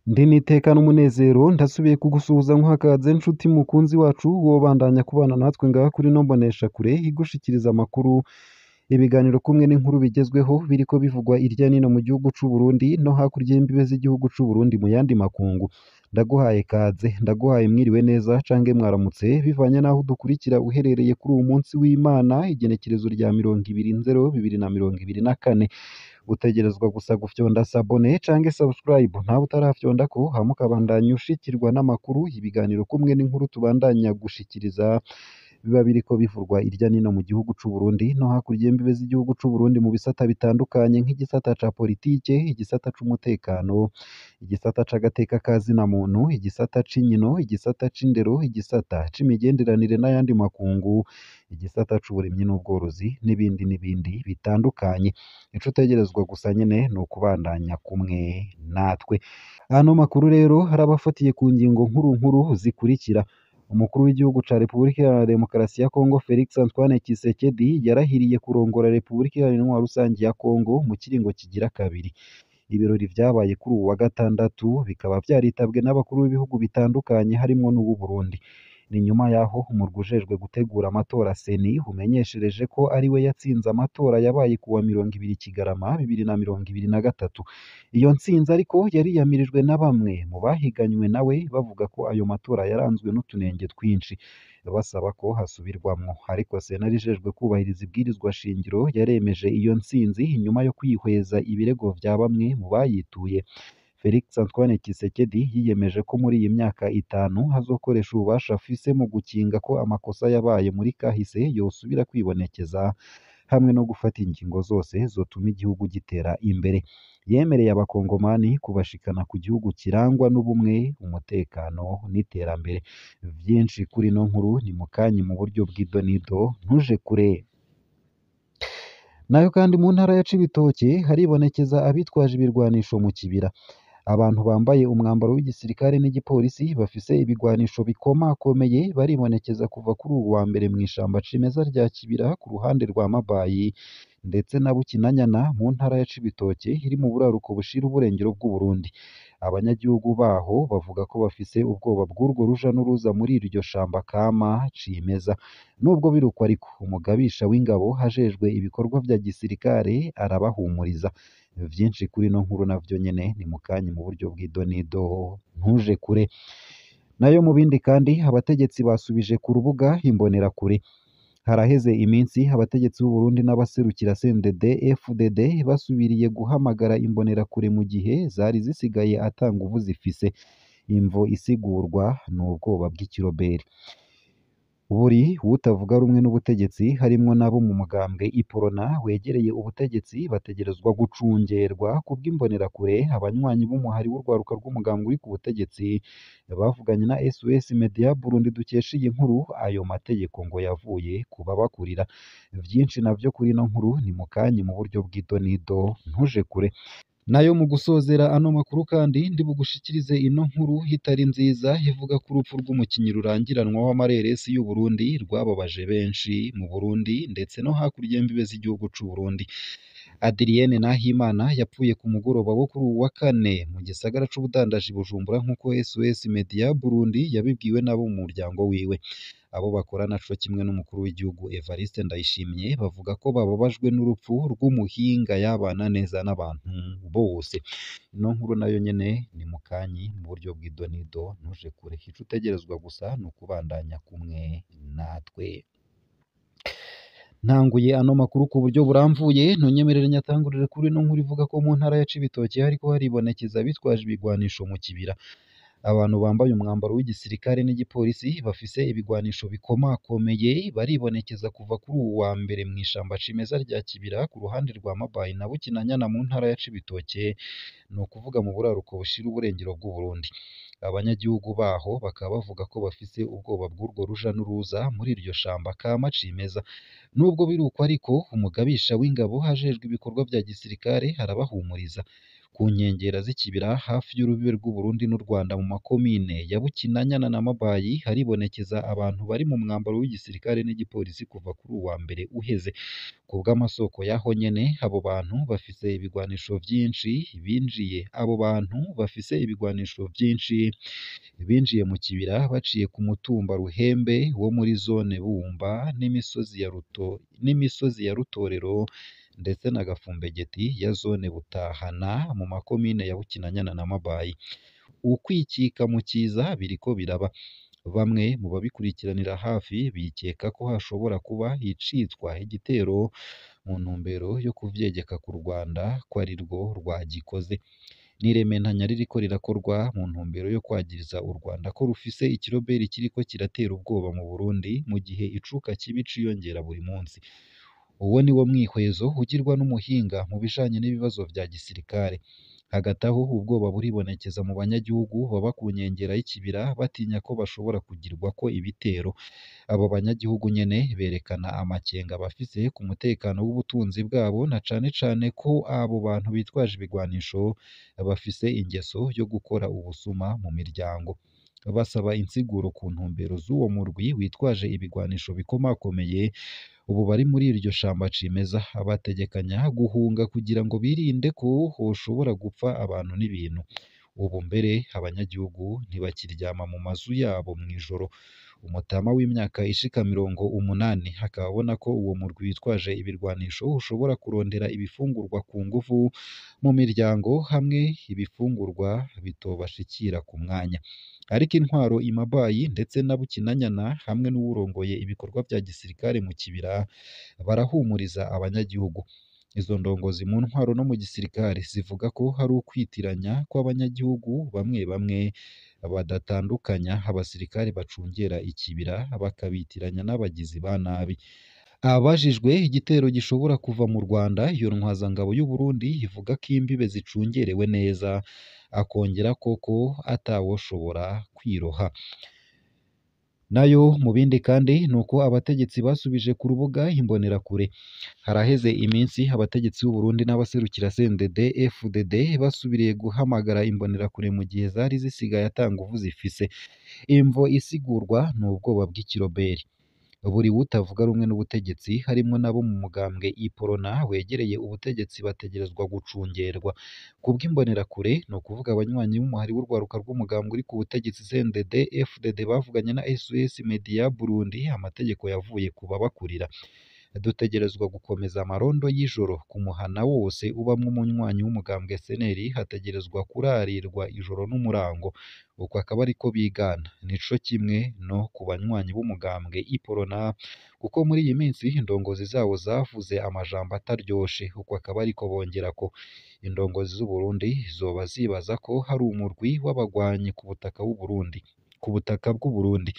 Ndi n'iteka n'umunezero ndasubiye kugusuhuza nkuhakaze nshuti mukunzi wacu wobandanya kubana natwe ngaha kuri ino mboneshakure igushikiriza amakuru, ibiganiro kumwe n'inkuru bigezweho biriko bivugwa irya nino mu gihugu c'u Burundi no hakurya y'imbibe z'igihugu c'u Burundi mu yandi makungu. Ndaguhaye kaze, ndaguhaye mwiriwe neza cange mwaramutse bivanye n'aho udukurikira uherereye kuri uwu munsi w'Imana igenekerezo rya 20 Nzero 2024. Utegerezwa gusa gufyonda s'abonner canke subscribe ntawe utarafyondako, hama ukabandanya ushikirwa n'amakuru, ibiganiro kumwe n'inkuru tubandanya gushikiriza biba biriko bivurwa irya nino mu gihugu c'u Burundi no hakurya y'imbibe z'igihugu c'u Burundi mu bisata bitandukanye nk'igisata ca politike, igisata c'umutekano, igisata c'agateka ka zina muntu, igisata c'inkino, igisata c'indero, igisata c'imigenderanire n'ayandi makungu, igisata c'uburimyi n'ubworozi n'ibindi n'ibindi bitandukanye. Ico utegerezwa gusa nyene ni ukubandanya kumwe natwe. Ano makuru rero harabafatiye ku ngingo nkuru nkuru zikurikira: Umukuru w'igihugu ca Repubulika Iharanira Demokarasi ya Kongo Felix Antoine Tshisekedi yarahiriye kurongora Repubulika Iharanira Intwaro Rusangi ya Kongo mu kiringo kigira kabiri. Ibirori vyabaye kuri uwu wa gatandatu bikaba vyaritabwe n'abakuru b'ibihugu bitandukanye harimwo n'uw'u Burundi. Ni nyuma yaho umurwi ujejwe gutegura amatora CENI umenyeshereje ko ariwe yatsinze amatora yabaye kuwa 20 Kigarama 2023. Iyo ntsinzi ariko yariyamirijwe na bamwe mu bahiganywe nawe bavuga ko ayo matora yaranzwe n'utunenge twinshi, basaba ko hasubirwamwo. Ariko sentare ijejwe kubahiriza ibwirizwa shingiro yaremeje iyo ntsinzi inyuma yo kwihweza ibirego vya bamwe mu bayituye. Felix Antoine Tshisekedi yiyemeje ko muri iyi myaka 5 azokoresha ububasha afise mu gukinga ko amakosa yabaye muri kahise yosubira kwibonekeza, hamwe no gufata ingingo zose zotuma igihugu gitera imbere. Yemereye abakongomani kubashikana ku gihugu kirangwa n'ubumwe, umutekano n'iterambere. Vyinshi kuri ino nkuru ni mukanyi mu buryo bw'idonido, ntuje kure. Nayo kandi mu ntara ya Cibitoke haribonekeza abitwaje ibirwanisho mu kibira. Abantu bambaye umwambaro w'igisirikare n'igipolisi bafise ibigwanisho bikomakomeye baribonekeza kuva kuri uwu wa mbere mw'ishamba cimeza rya Kibira ku ruhande rwa Mabayi ndetse na Bukinanyana mu ntara ya Cibitoke iri mu buraruko bushira uburengero bw'Uburundi. Abanyagihugu baho bavuga ko bafise ubwoba bw'urwo ruja n'uruza muri iryo shamba kama cimeza. Nubwo biruko ariko, umugabisha w'ingabo ajejwe ibikorwa vya gisirikare arabahumuriza. Vyinshi kuri ino nkuru navyo nyene ni mukanyi mu buryo bw'idonido, ntuje kure. Nayo mu bindi kandi, abategetsi basubije ku rubuga imbonerakure. Haraheze iminsi abategetsi b'u Burundi n'abaserukira CNDD FDD basubiriye guhamagara imbonerakure mu gihe zari zisigaye ata nguvu zifise. Imvo isigurwa ni ubwoba bw'ikiroberi. Buri utavuga rumwe n'ubutegetsi harimwo n'abo mu mugambwe Iprona wegereye ubutegetsi bategerezwa gucungerwa kubw'imbonerakure. Abanywanyi b'umuhari w'urwaruka rw'umugambwe uri ku butegetsi bavuganye na SOS Media Burundi dukesha iyi nkuru, ayo mategeko ngo yavuye ku babakurira. Vyinshi navyo kuri ino nkuru ni mukanyi mu buryo bw'idonido, ntuje kure. Nayo mu gusozera ano makuru kandi ndi bugushikirize ino nkuru itari nziza ivuga ko urupfu rw'umukinyi rurangiranwa w'amareresi y'u Burundi rwababaje benshi mu Burundi ndetse no hakurya y'imbibe z'igihugu c'u Burundi. Adrienne Nahimana yapfuye ku mugoroba wo kuri uwu wa kane mu gisagara c'ubudandaji Bujumbura nk'uko SOS Media Burundi yabibwiwe n'abo mu muryango wiwe. Abo bakorana co kimwe n'umukuru w'igihugu Evariste Ndayishimiye bavuga ko bababajwe n'urupfu rw'umuhinga yabana neza n'abantu bose. Ino nkuru nayo nyene ni mukanyi mu buryo bw'idonido, ntuje kure. Ico utegerezwa gusa ni ukubandanya kumwe natwe. Ntanguye ano makuru ku buryo buramvuye, ntunyemerere nyatangurire kuri ino nkuru ivuga ko mu ntara ya Cibitoke hariko haribonekeza abitwaje ibigwanisho mu kibira. Abantu bambaye umwambaro w'igisirikare n'igipolisi bafise ibigwanisho bikomakomeye baribonekeza kuva kuri uwu wa mbere mw'ishamba cimeza rya Kibira ku ruhande rwa Mabayi na Bukinanyana mu ntara ya Cibitoke, ni ukuvuga mu buraruko bushira uburengero bw'u Burundi. Abanyagihugu baho bakaba bavuga ko bafise ubwoba bw'urwo ruja n'uruza muri iryo shamba kama cimeza. Nubwo biruko ariko, umugabisha w'ingabo ajejwe ibikorwa vya gisirikare arabahumuriza. Ku nkengera z'ikibira hafi y'urubibe rw'u Burundi n'u Rwanda mu makomine ya Bukinanyana na Mabayi haribonekeza abantu bari mu mwambaro w'igisirikare n'igipolisi kuva kuri uwu wa mbere uheze. Kubw'amasoko yaho nyene, abo bantu bafise ibigwanisho vyinshi binjiye abo bantu bafise ibigwanisho vyinshi binjiye mu kibira baciye ku mutumba Ruhembe wo muri zone Bumba n'imisozi ya Rutorero ndetse na Gafumbegeti ya zone Butahana mu makomine ya Bukinanyana na Mabayi. Ukwikika mu kiza biriko biraba. Bamwe mu babikurikiranira hafi bikeka ko hashobora kuba icitwa igitero mu ntumbero yo kuvyegeka ku Rwanda ko arirwo rwagikoze. N'irementanya ririko rirakorwa mu ntumbero yo kwagiriza u Rwanda ko rufise ikiroberi kiriko kiratera ubwoba mu Burundi mu gihe icuka kibi ciyongera buri munsi. Uwo ni wo mwihwezo ugirwa n'umuhinga mu bijanye n'ibibazo vya gisirikare. Hagati aho ubwoba buribonekeza mu banyagihugu baba ku nkengera y'ikibira batinya ko bashobora kugirwako ibitero. Abo banyagihugu nyene berekana amakenga bafise ku mutekano w'ubutunzi bwabo na cane cane ko abo bantu bitwaje ibigwanisho bafise ingeso yo gukora ubusuma mu miryango. Basaba insiguro ku ntumbero z'uwo murwi witwaje ibigwanisho bikomakomeye ubu bari muri iryo shamba cimeza, bategekanya guhunga kugira ngo birinde ko hoshobora gupfa abantu n'ibintu. Ubu mbere abanyagihugu ntibakiryama mu mazu yabo mw'ijoro. Umutama w'imyaka ishika 80 akaba abona ko uwo murwi witwaje ibirwanisho ushobora kurondera ibifungurwa ku nguvu mu miryango hamwe ibifungurwa bitobashikira ku mwanya. Ariko intwaro i Mabayi ndetse na Bukinanyana hamwe n'uwurongoye ibikorwa vya gisirikare mu kibira barahumuriza abanyagihugu. Izo ndongozi mu ntwaro no mu gisirikare zivuga ko hari ukwitiranya kw'abanyagihugu bamwe bamwe badatandukanya abasirikare bacungera ikibira bakabitiranya n'abagizi ba nabi. Abajijwe igitero gishobora kuva mu Rwanda, iyo ntwazangabo y'u Burundi ivuga ko imbibe zicungerewe neza, akongera koko atawoshobora kwiroha. Nayo mu bindi kandi nuko abategetsi basubije ku rubuga imbonerakure. Haraheze iminsi abategetsi b'u Burundi n'abaserukira CNDD FDD basubiriye guhamagara imbonerakure mu gihe zari zisigaye ata nguvu zifise. Imvo isigurwa n'ubwoba bw'ikiroberi. Buri wutavuga rumwe n'ubutegetsi harimwo n'abo mu mugambwe Iprona wegereye ubutegetsi bategerezwa gucungerwa. Kubw'imbonerakure ni ukuvuga abanywanyi b'umuhari w'urwaruka rw'umugambwe uri ku butegetsi CNDD FDD bavuganye na SOS Media Burundi, amategeko yavuye ku babakurira. Dutegerezwa gukomeza amarondo y'ijoro ku muhana wose ubamwo umunywanyi w'umugambwe SNL hategerezwa kurarirwa ijoro n'umurango. Uko akaba ariko bigana. Nico kimwe no ku banywanyi b'umugambwe Iprona kuko muri iyi minsi indongozi zawo zavuze amajambo ataryoshe. Uko akaba ariko bongerako. Indongozi z'u Burundi zoba zibaza ko hari umurwi w'abagwanyi ku butaka bw'u Burundi.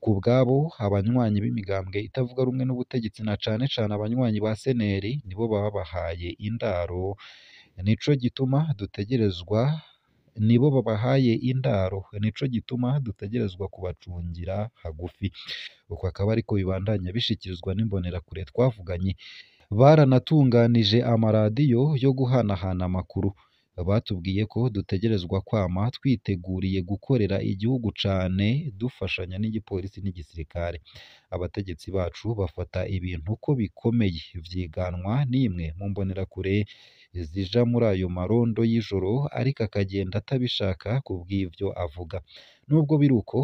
Ku bwabo abanywanyi b'imigambwe itavuga rumwe n'ubutegetsi na cane cane abanywanyi ba SNL nibo babahaye indaro, nico gituma dutegerezwa nibo babahaye indaro, nico gituma dutegerezwa kubacungira hagufi. Uko akaba ariko bibandanya bishikirizwa n'imbonerakure twavuganye. Baranatunganije amaradiyo yo guhanahana amakuru. Batubwiye ko dutegerezwa kwama twiteguriye gukorera igihugu cane dufashanya n'igipolisi n'igisirikare. Abategetsi bacu bafata ibintu ko bikomeye vyiganwa n'imwe mu mbonerakure zija muri ayo marondo y'ijoro ariko akagenda atabishaka kubw'ivyo avuga. Nubwo biruko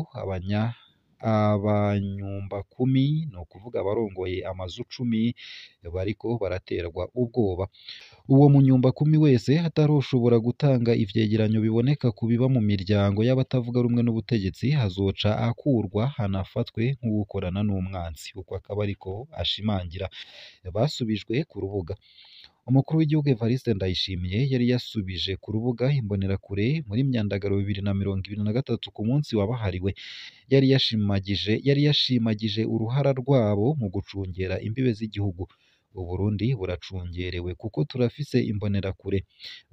abanyumbakumi ni ukuvuga abarongoye amazu 10 bariko baraterwa ubwoba. Uwo munyumbakumi wese ataroshobora gutanga ivyegeranyo biboneka ku biba mu miryango y'abatavuga rumwe n'ubutegetsi azoca akurwa hanafatwe nk'uwukorana n'umwansi. Uko akaba ariko ashimangira. Basubijwe ku rubuga. Umukuru w'igihugu Evariste Ndayishimiye yari yasubije ku rubuga imbonerakure muri Myandagaro 2023 ku munsi wabahariwe. Yari yashimagije uruhara rwabo mu gucungera imbibe z'igihugu. Uburundi buracungerewe kuko turafise imbonerakure.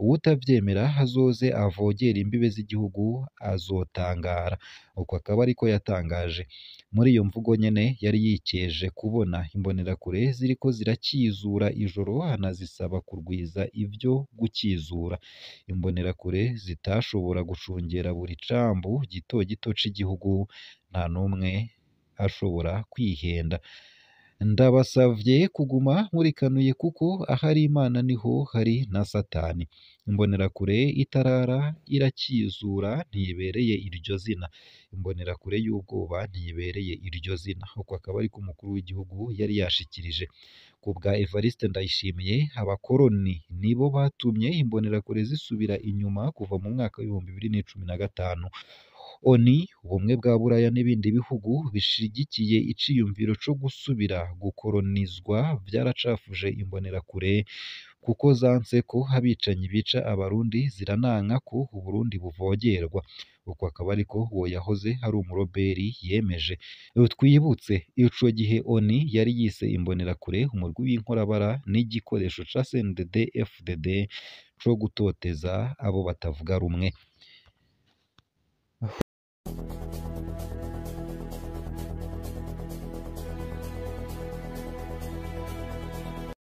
Uwutavyemera azoze avogere imbibe z'igihugu azotangara. Uko akaba ariko yatangaje. Muri iyo mvugo nyene yari yikeje kubona imbonerakure ziriko zirakizura ijoro anazisaba kurwiza ivyo gukizura. Imbonerakure zitashobora gucungera buri cambu gito gito c'igihugu, nta n'umwe ashobora kwihenda. Ndabasavye kuguma murikanuye kuko ahari Imana niho hari na Satani. Imbonerakure itarara irakizura ntibereye iryo zina. Imbonerakure y'ubwoba ntibereye iryo zina. Uko akaba ariko umukuru w'igihugu yari yashikirije. Ku bwa Evariste Ndayishimiye, abakoroni nibo batumye imbonerakure zisubira inyuma kuva mu mwaka w'2015. ONU, Ubumwe bwa Buraya n'ibindi bihugu bishigikiye iciyumviro co gusubira gukoronizwa vyaracafuje imbonerakure kuko zanse ko abicanyi bica abarundi, zirananka ko Uburundi buvogerwa. Uko akaba ariko uwo yahoze ari umuroberi yemeje. Twibutse ico gihe ONU yari yise imbonerakure umurwi w'inkorabara n'igikoresho ca CNDD-FDD co gutoteza abo batavuga rumwe.